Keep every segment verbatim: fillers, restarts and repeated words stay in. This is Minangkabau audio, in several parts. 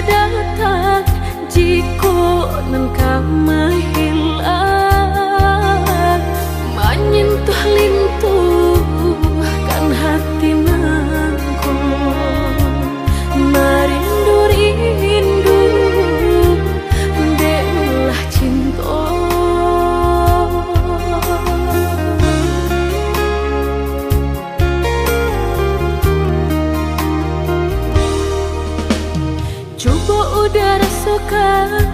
Datang jikok nan ka mahilang, manyentuh-lintuhkan hati nan ko, marindu-rindu dek lah cinto. Cubo uda rasokan,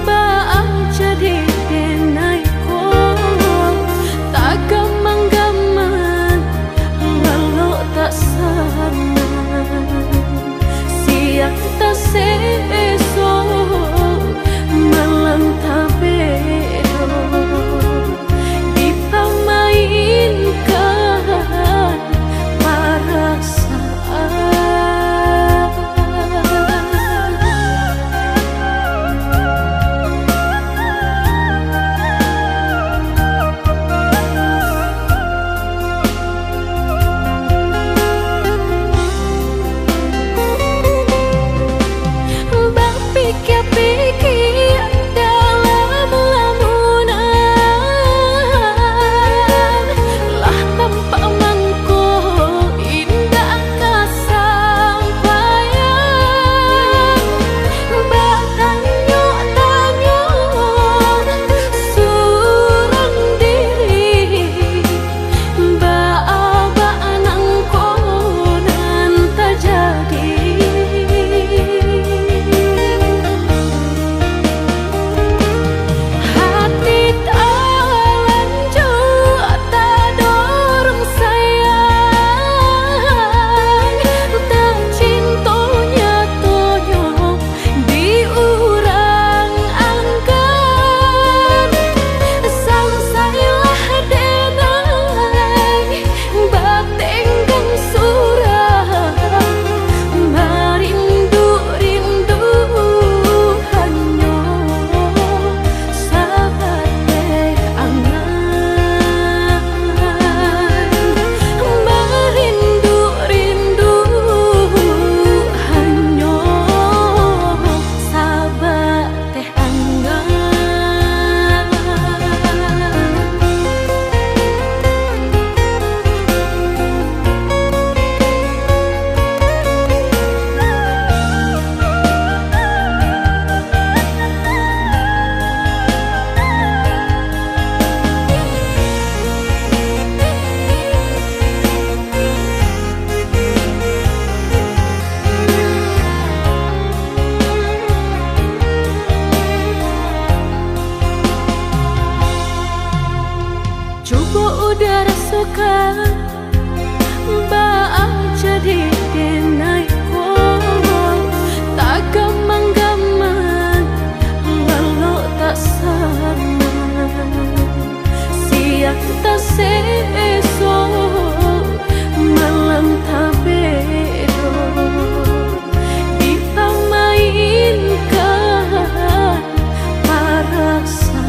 baa jadi denai ko, tagamang-gamang, lalok tak sanang, siang tak sesok, malam tak bedo, dipamainkan parasaan. Bapikia-pikia dalam lamunan, lah tampak mangko indak kasampaian. Batanyo-tanyo surang diri, baa bana ko nan tajadi. Hati talanjua tadorong sayang, tacinto nyatonyo di urang anggan. Sansailah denai batenggang surang, marindu-rindu hanyo sabateh angan, marindu-rindu hanyo sabateh angan. Cubo uda rasokan, baa jadi denai ko, tagamang-gamang, lalok tak sanang, siang tak sesok, malam tak bedo, dipamainkan parasaan.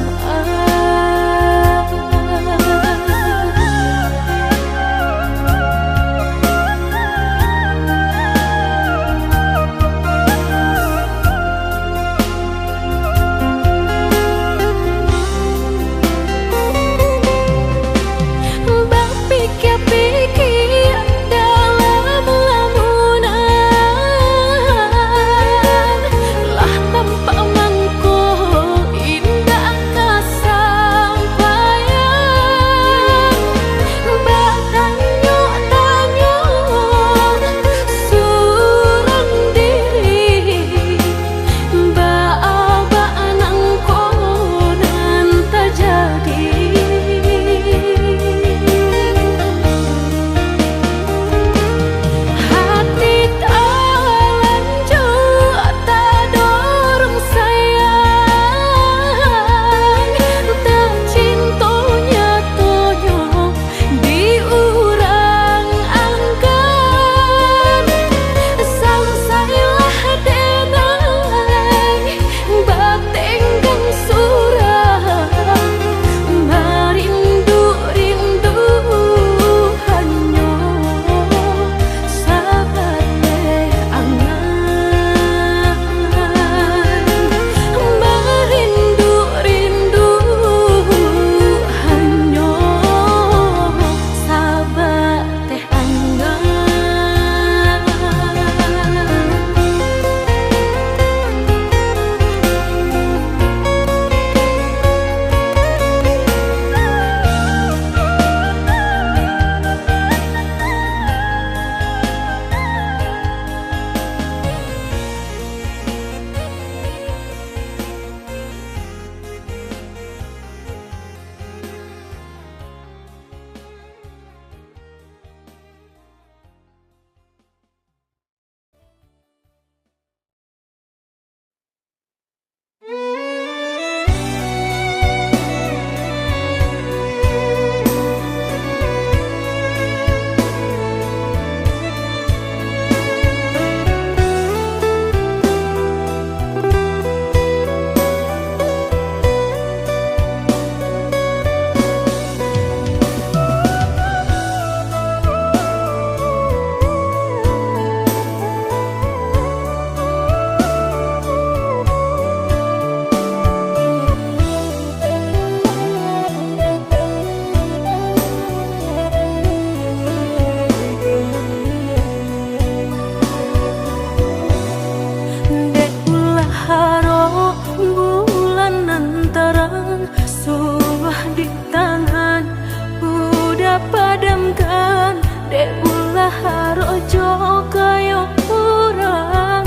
Harok jo kayo urang,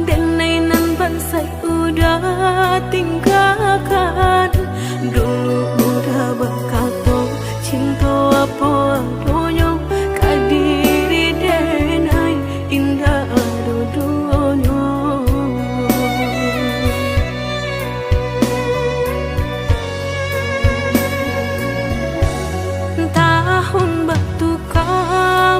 denai nan bansaik uda tinggakan. Dulu uda bakato, cinto apo adonyo, ka diri denai indak ado duonyo. Tahun batuka,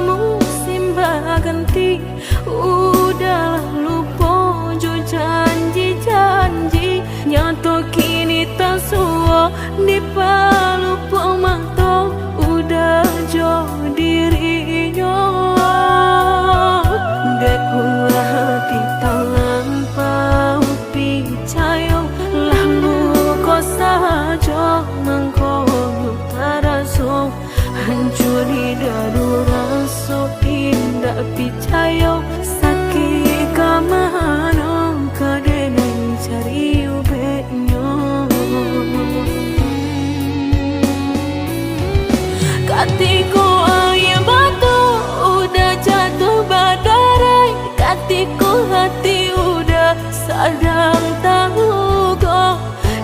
musim baganti, uda lah lupo jo janji-janji. Nyato kini tasuo di palupuak mato uda jo dirinyo. Dek ulah ati talampau picayo, lah luko sajo mangkonyo taraso. Hancua di dado raso indak picayo, sakik ka mano ka denai cari ubeknyo. Katiko aia mato uda jatuah badarai, katiko ati uda sadang taluko,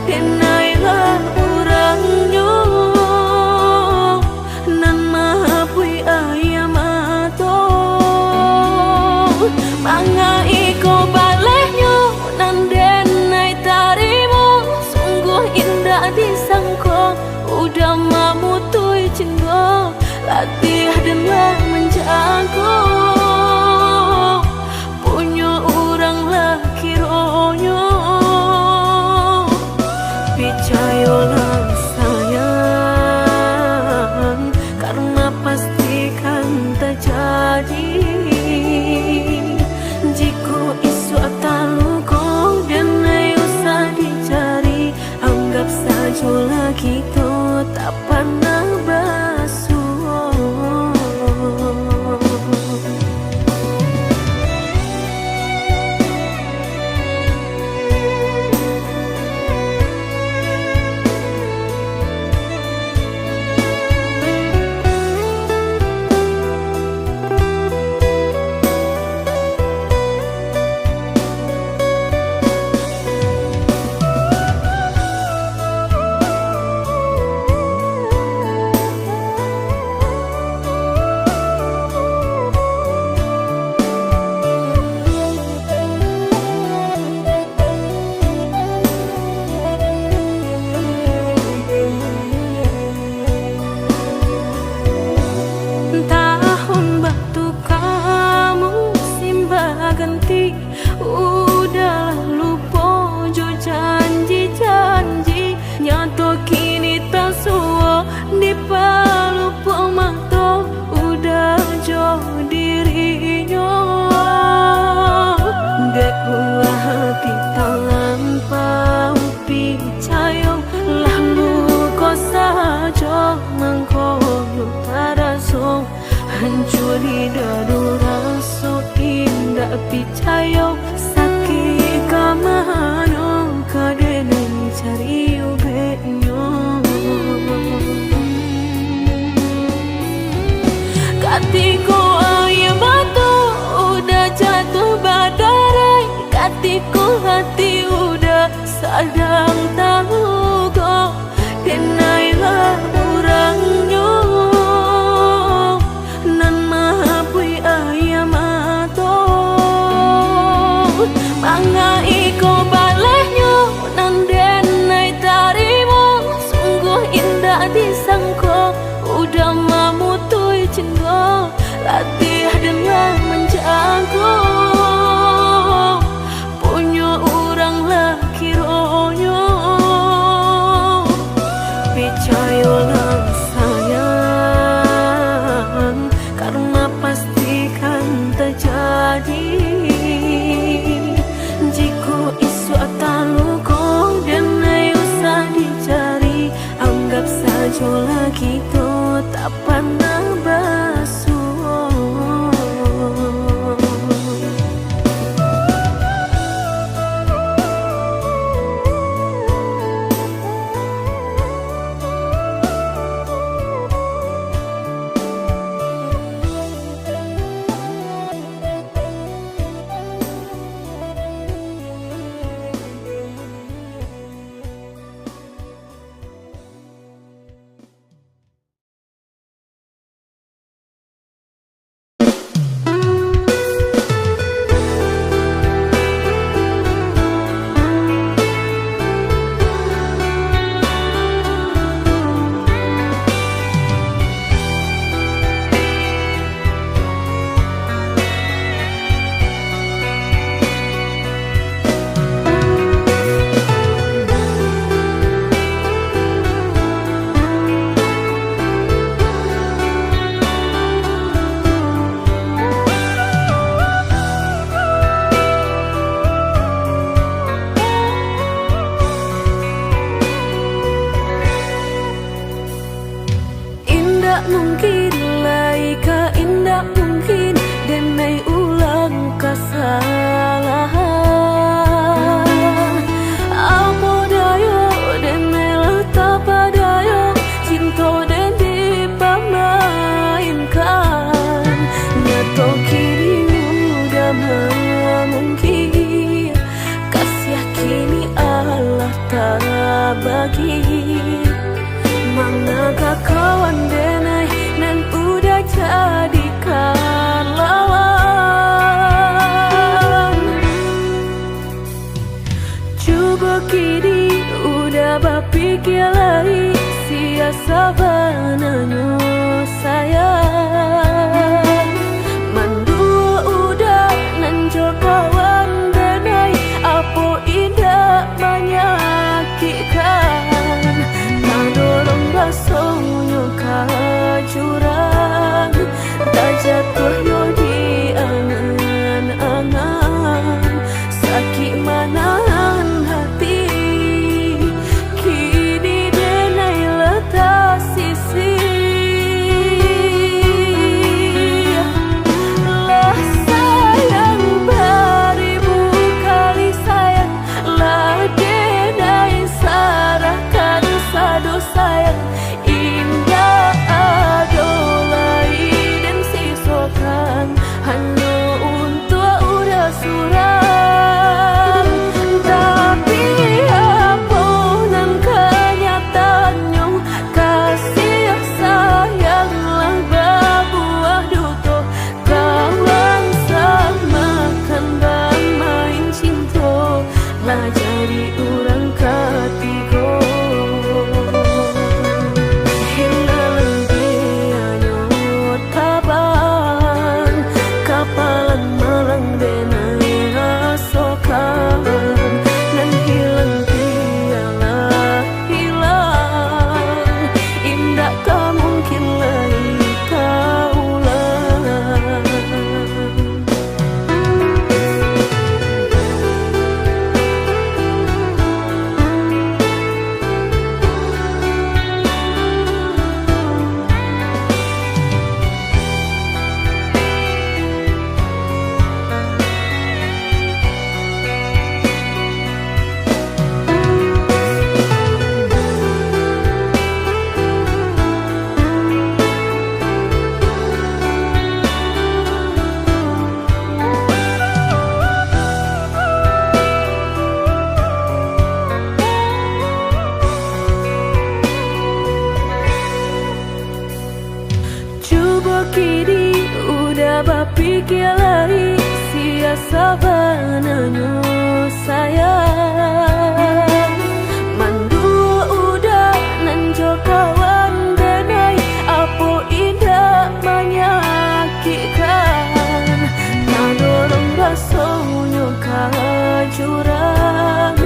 denailah urangnyo nan mahabuih aia mato. Manga iko balehnyo nan denai tarimo, sungguah indak disangko, uda mamutuih cinto, latiah den lah manjago. Punyo urang lah kironyo. Picayolah sayang, karena pasti kan tajadi. Jiko isuak taluko, denai usah dicari, anggap sajolah kito tak pernah basuo. Tahun batuka, musim baganti, uda lah lupo jo janji-janji. Nyato kini tasuo di palupuak mato uda jo dirinyo. Dek ulah ati talampau picayo, lah luko sajo mangkonyo taraso. Hancua di dado raso indak picayo, sakik ka mano ka denai cari ubeknyo. Katiko aia mato uda jatuah badarai, katiko ati uda sadang taluko, denailah urangnyo nan mahabuih aia mato. Manga iko balehnyo nan denai tarimo, sungguah indak disangko, uda mamutuih cinto, latiah den lah manjago. Punyo urang lah kironyo. Picayolah sayang, karena pasti kan tajadi. Jiko Sabananyo sayang, mandua uda nan jo kawan denai, apo indak manyakikkan, tadorong rasonyo ka jurang, tajatuah yo di angan-angan. Sakik manahan hati, kini denai lah tasisih. Lah sayang baribu kali sayang, lah denai sarahkan sado sayang. Indak ado lai den sisokan, hanyo untuak uda surang. Tapi, apo nan kanyataannyo, kasih sayang lah babuah duto. Kawan samakan bamain cinto, lah jadi urang katigo. Hilang dianyot tabang, kapalang malang denai rasokan, nan hilang bialah hilang, indak ka mungkin lai taulang. Cubo kini uda bapikia lai, sia sabananyo sayang. Mandua uda nan jo kawan denai, apo indak manyakikkan, tadorong rasonyo ka jurang,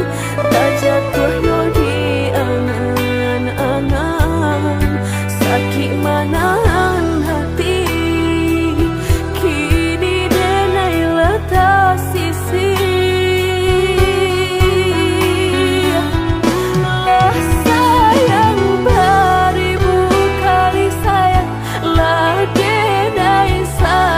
tajatuah yo di angan-angan. Sakik manahan hati, kini denai lah tasisih. Lah sayang baribu kali sayang, lah denai sa-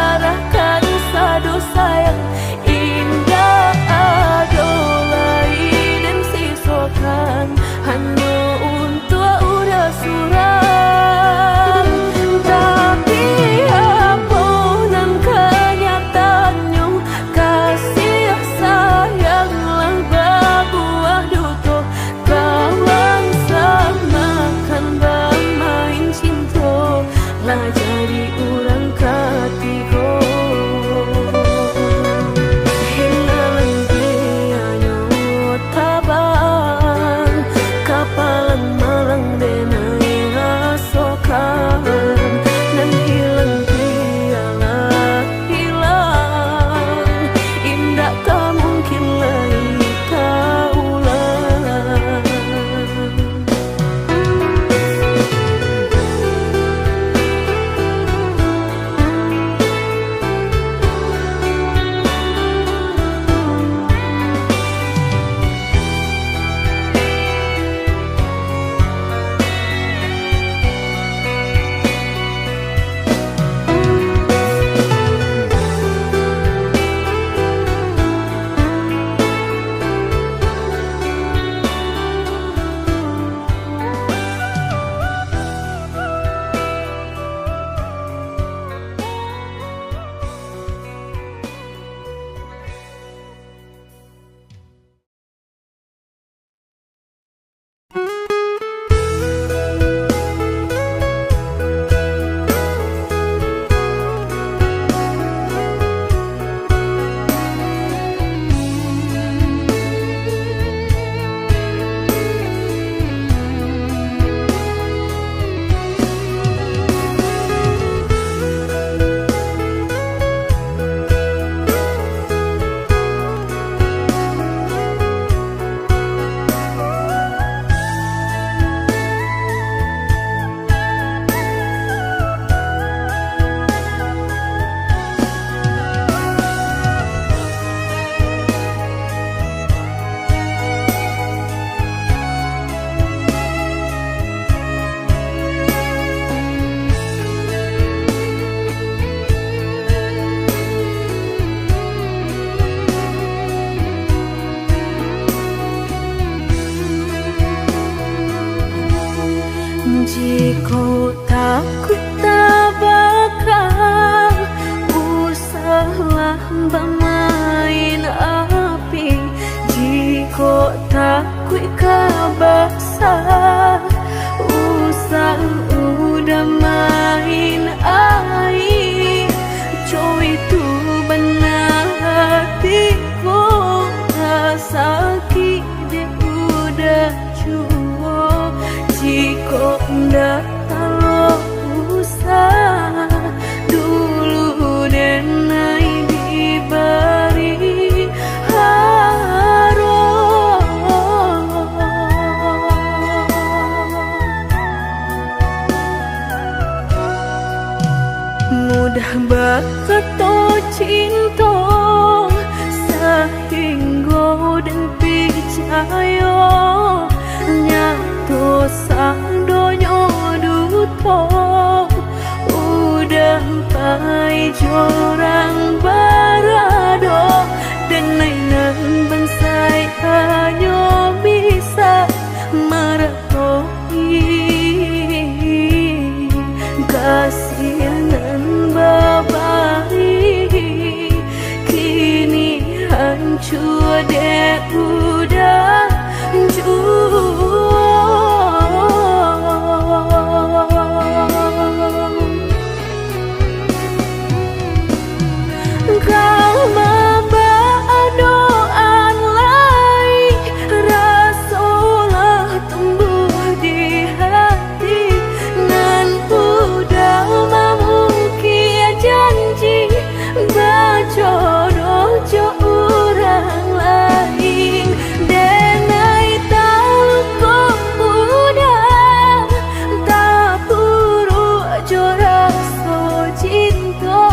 Bamain api, jikok takuik ka basa, usah udah main air. Cowok itu bana hati ko, ka sakik dek udah juo, jikok ndak talok usah, dulu denai dibari haro. Mudah bakato cinto, sahinggo den picayo, nyato sadonyo duto. Udah pai jo urang barado, denai nan bansaik hanyo bisa mara- Kasih nan babari, kini hancua dek udah juo. Ka mambaa doa lai, raso lah tumbuah di hati, nan udah mamukik janji, bajodoh jo urang lain. Denai taluko udah, tapuruak jo raso cinto,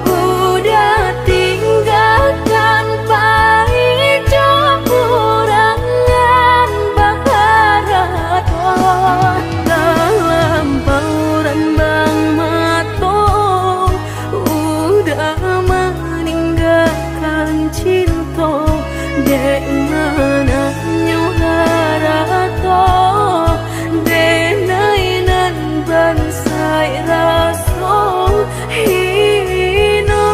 udah tinggakan pai jo urang nan baharato. Talampau rambang mato, udah maninggakan cinto, dek mananyo harato, denai nan bansaik raso hino.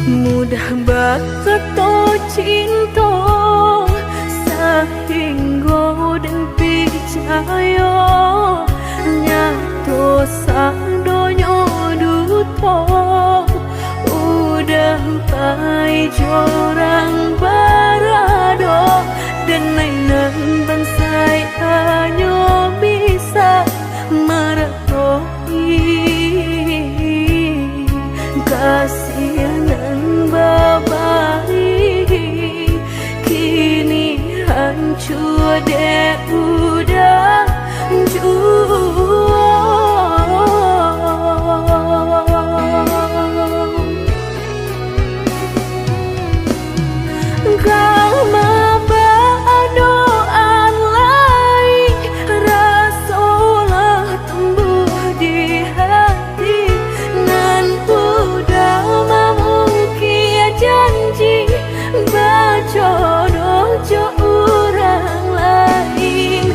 Mudah bakato cinto, sahinggo den picayo, nyato sadonyo duto. Udah pai jo urang barado, denai nan bansaik hanyo bisa mara- Kasih nan babari, kini hancua dek udah juo. Ka mambaa doa lai, raso lah tumbuah di hati, nan udah mamukik janji, bajodoh jo urang lain.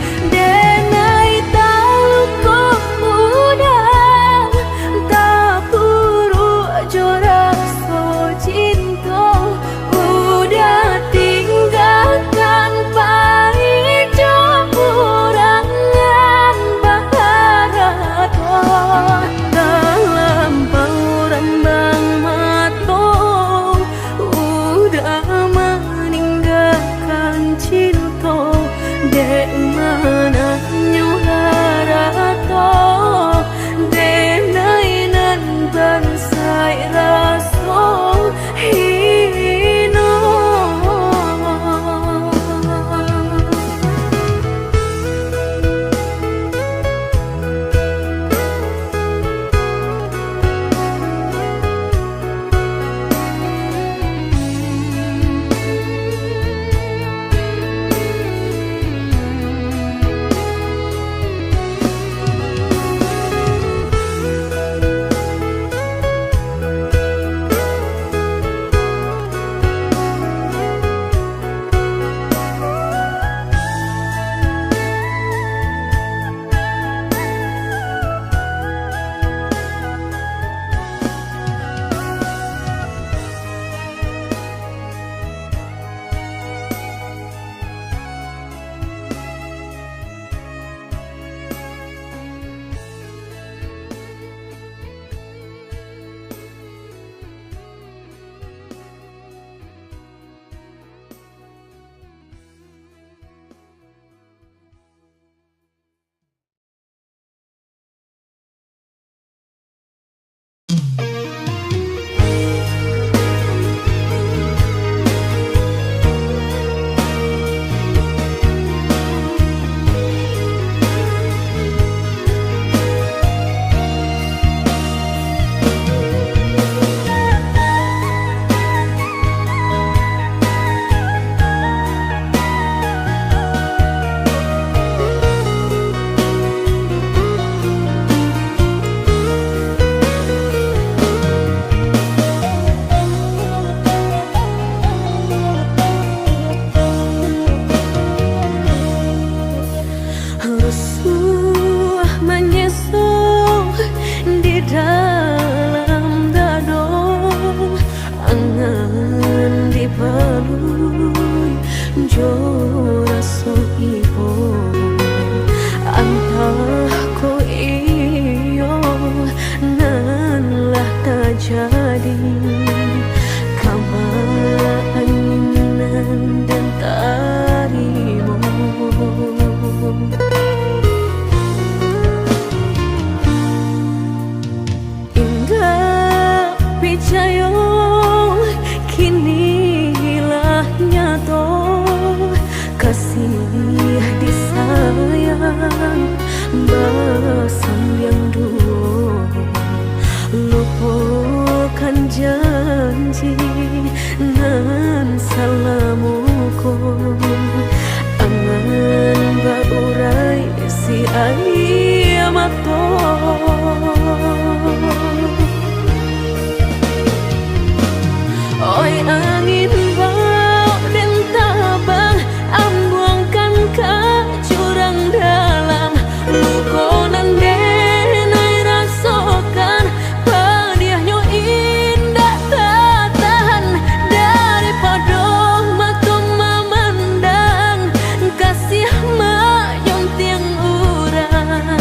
jadi, ka baanginan den tarimo. Indak picayo, kini lah nyato, kasih disayang basambiang duo. Lupokan janji nan salamo ko, angan baurai si aia mato. Oi angin, bao den tabang, ambuangkan ka jurang dalam. Luko nan den ai rasokan, padiahnyo indak tatahan. Daripado mato mamandang, kasih manyuntiang urang,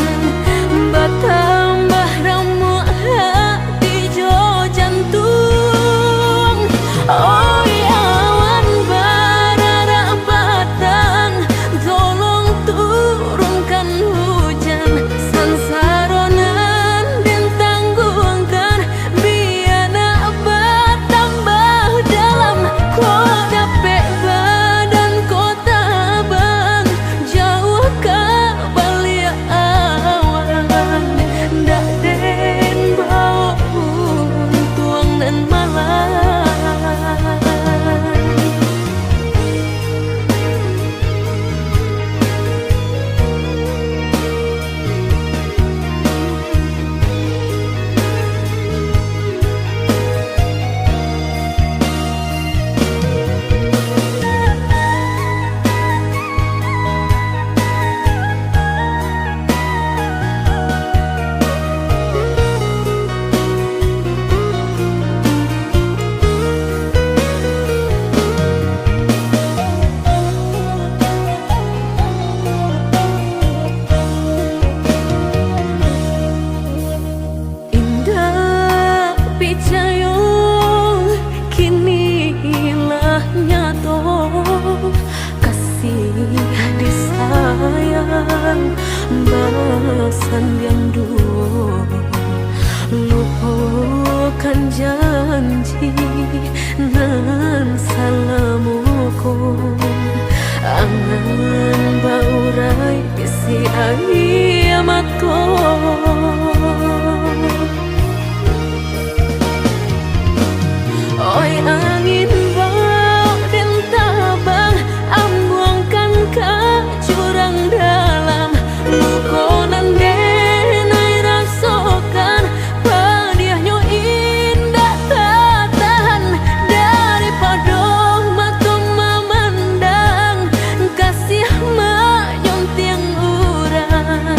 batambah ramuak hati jo jantuang. Oi awan bararak batang, tolong turunkan hujan. Sansaro nan den tangguangkan, bia nak batambah dalam. Kok dapek badan ko tabang, jauah ka baliak awan, ndak den bao untuang nan malang. Indak picayo, kini lah nyato, kasih disayang basandiang duo. Lupokan janji nan salamo ko, angan baurai si aia mato. Oi angin, bao den tabang, ambuangkan ka jurang dalam. Luko nan den ai rasokan, padiahnyo indak tatahan. Daripado mato mamandang, kasih manyuntiang urang,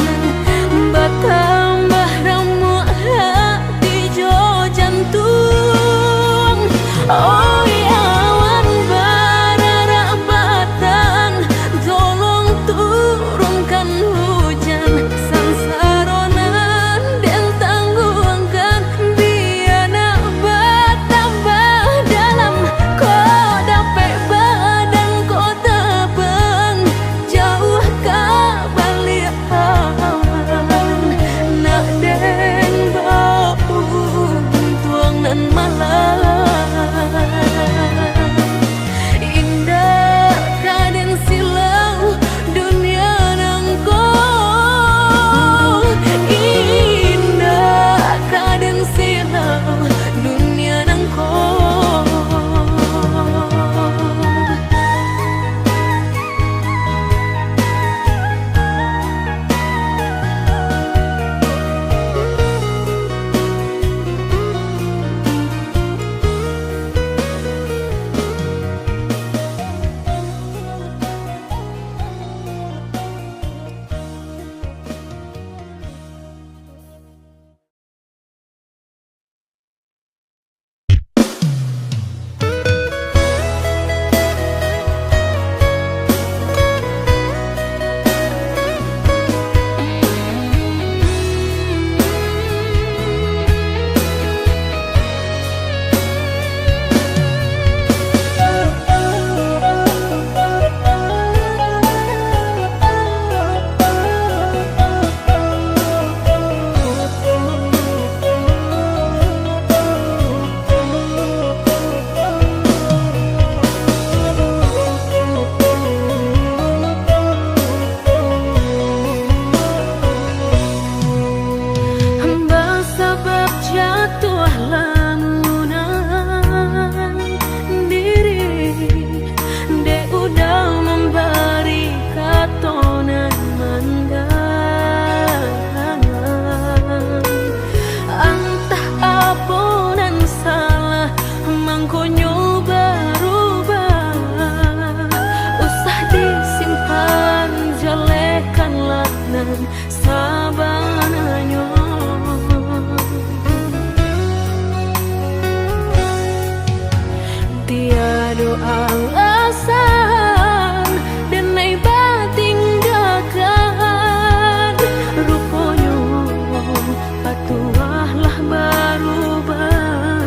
Barubah,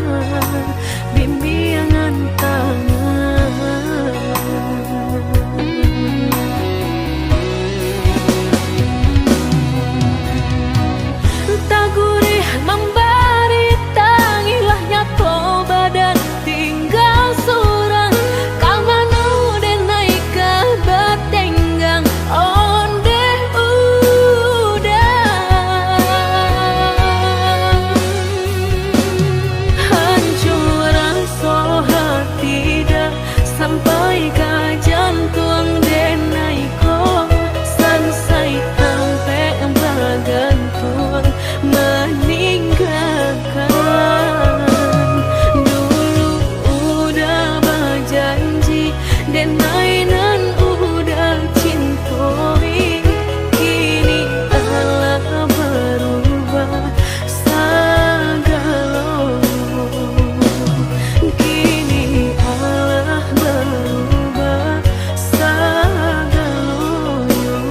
bimbingan tangan. Tagurih mambari, tangilah nyato badan tingga surang. Ka mano denai ka batenggang ondeh uda. Hancua raso hati dah sampai ka jantuang denai ko. Sansai ampek bagantuang maninggakan. Dulu uda bajanji, denai nan uda cintoi, kini alah barubah sagalo. Kini alah barubah sagalonyo.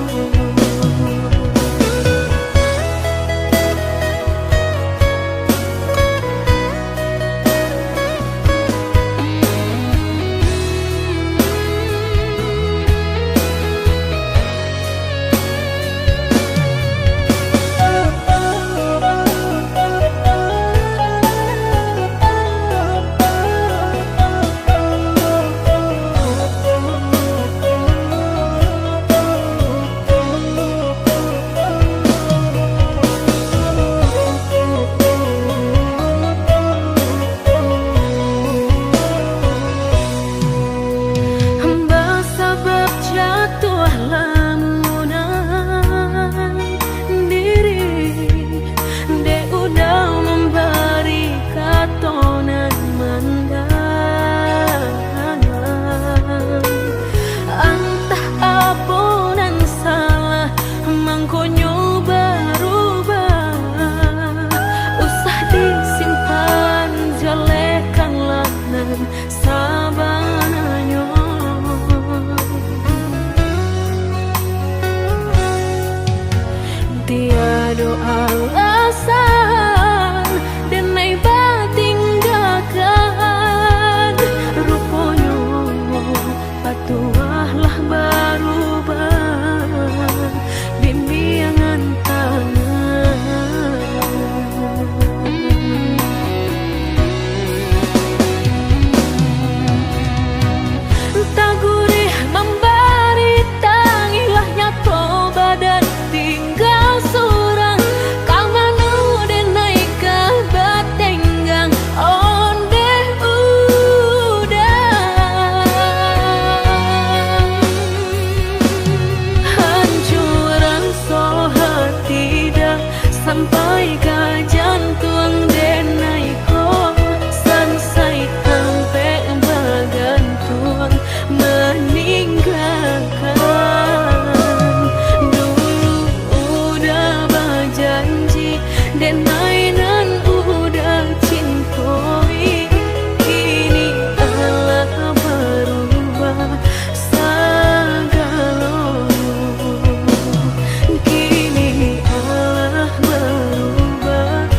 Basabab jatuah lamunan diri, dek uda mambari kato nan mandalam. Antah apo nan salah, mangkonyo barubah. Usah disimpan, jalehkanlah nan sabananyo. Tiado alasan denai batinggakan. Ruponyo patuahlah barubah, bimbingan tangan. Tagurih mambari, tangilah nyato badan tingga surang. Ka mano denai ka batenggang ondeh uda. Hancua raso hati dah sampai ka jantuang denai ko. Sansai ampek bagantuang maninggakan. Dulu uda bajanji, denai nan uda cintoi, kini alah barubah sagalo. Kini alah barubah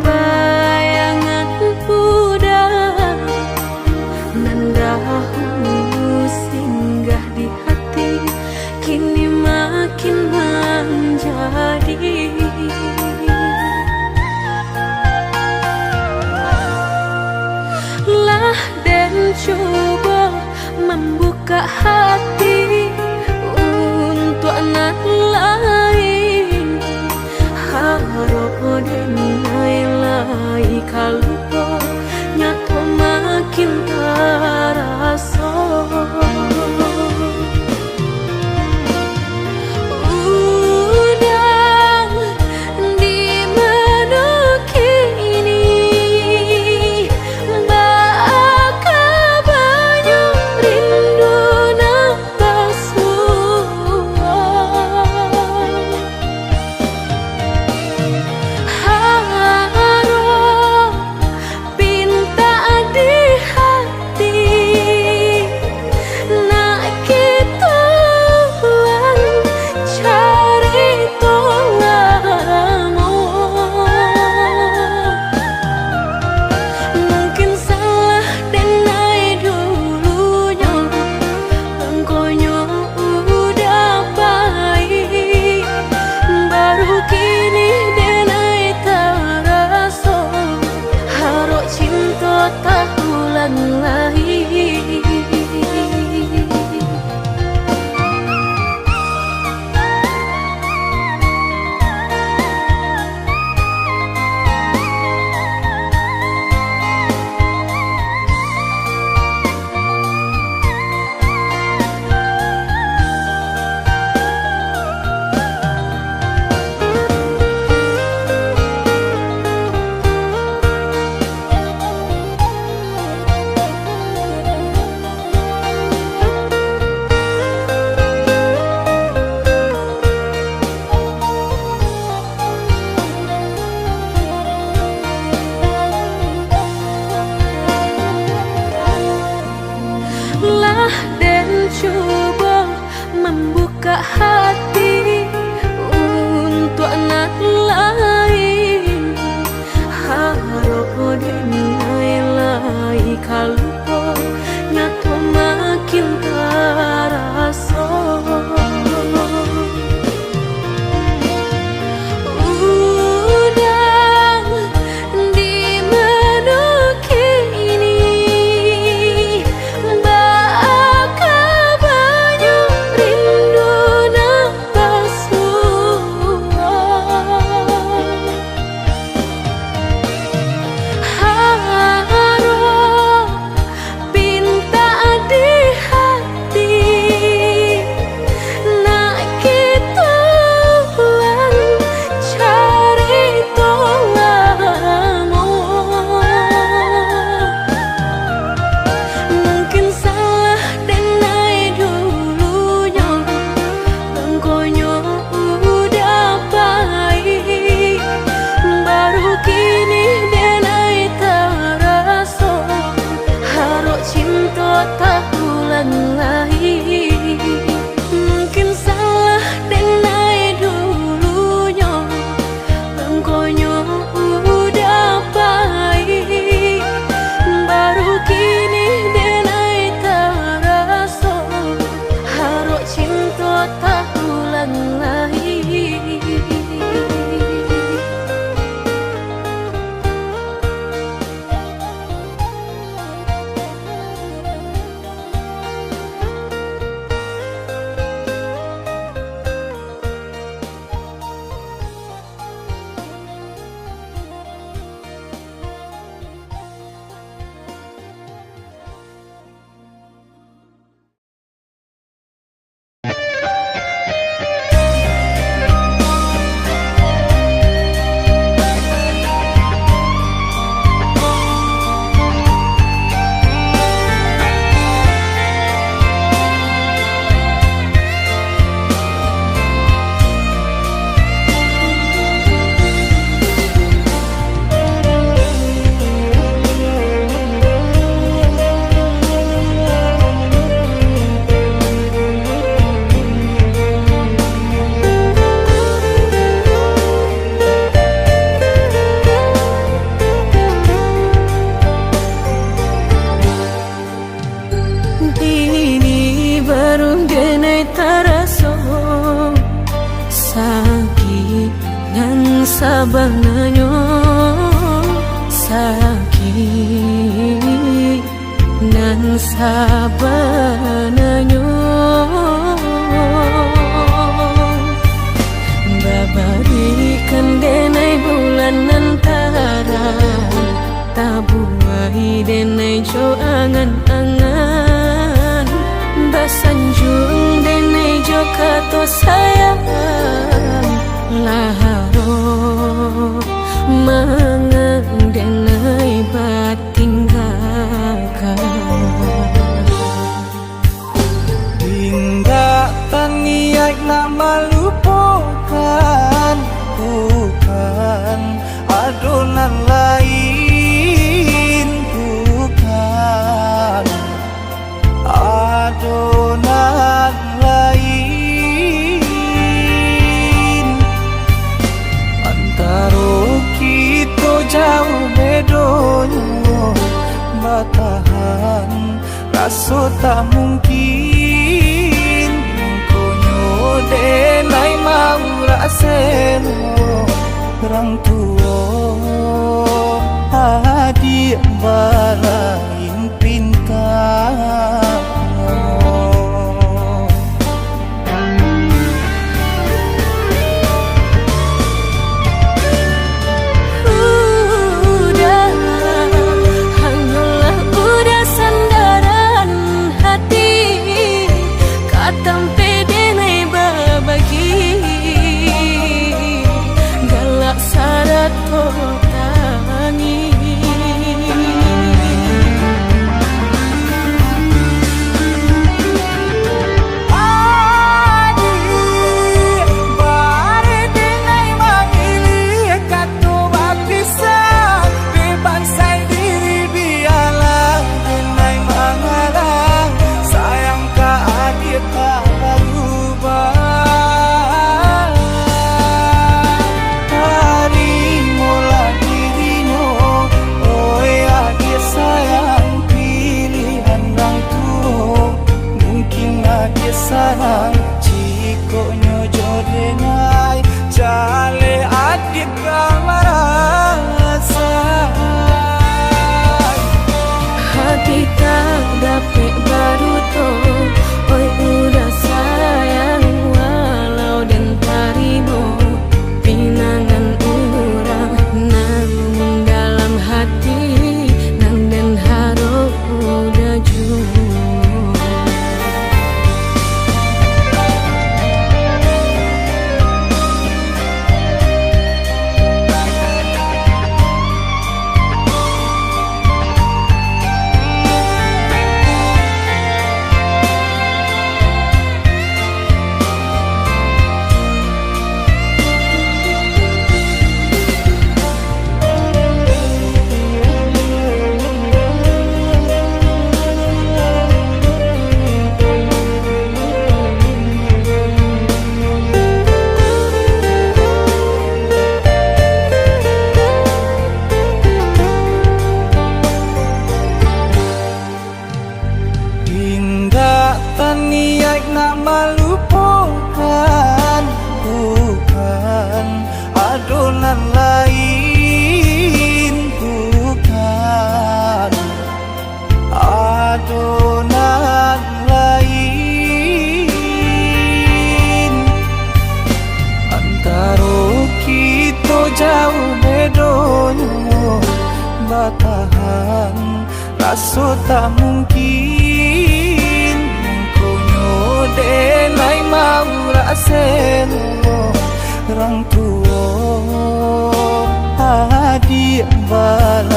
Bayangan pudak nan dahulu singgah di hati, kini makin manjadi. Lah den cubo mambukak hati untuak nan lain. Harok den ai lai ka lupo, nyato makin taraso. Udah di mano kini, baa kabanyo rindu nan basuo. Harok pintak di hati, nak kito ulang carito lamo. Mungkin salah den ai dulunyo, angkonyo udah pai, baru kini den ai taraso, harok cinto taulang lai. Lah den cubo mambukak hati untuak nan lain. Harok den ai lai ka lupo, nyato makin taraso. Udah di mano kini, baa kabanyo rindu nan basuo. Sabananyo sakik nan sabananyo, babarikan denai bulan nan tarang, tabuai denai jo angan-angan, basanjuang denai jo kato sayang, lah harok mangan denai batinggakan. Indak taniaik nak malupokan, bukan ado nan lain, bukan ado nan lain. Antaro kito jauah bedonyo, batahan raso tak mungkin. Mangkonyo denai maurak selo, rang tuo adiak balain pinta. Udah, hanyolah udah sandaran hati, ka tampek denai babagi, galak sarato tangih. Adiak, bareh denai mamiliah kato bapisah, dek bansai diri bialah denai mangalah, sayang ka adiak tak barubah. Tarimolah dirinyo, oi adiak sayang, pilihan rang tuo. Mungkin adiak sanang, jikoknyo jo denai, jaleh adiak ka marasai. Hati tak dapek baduto, oi udah sayang, walau den tarimo pinangan urang, namun dalam hati nan den harok udah juo. Indak taniaik nak malupokan, bukan ado nan lain, bukan ado nan lain. Antaro kito jauah bedonyo, batahan raso tak mungkin, mangkonyo denai maurak selo, rang tuo adiak bala.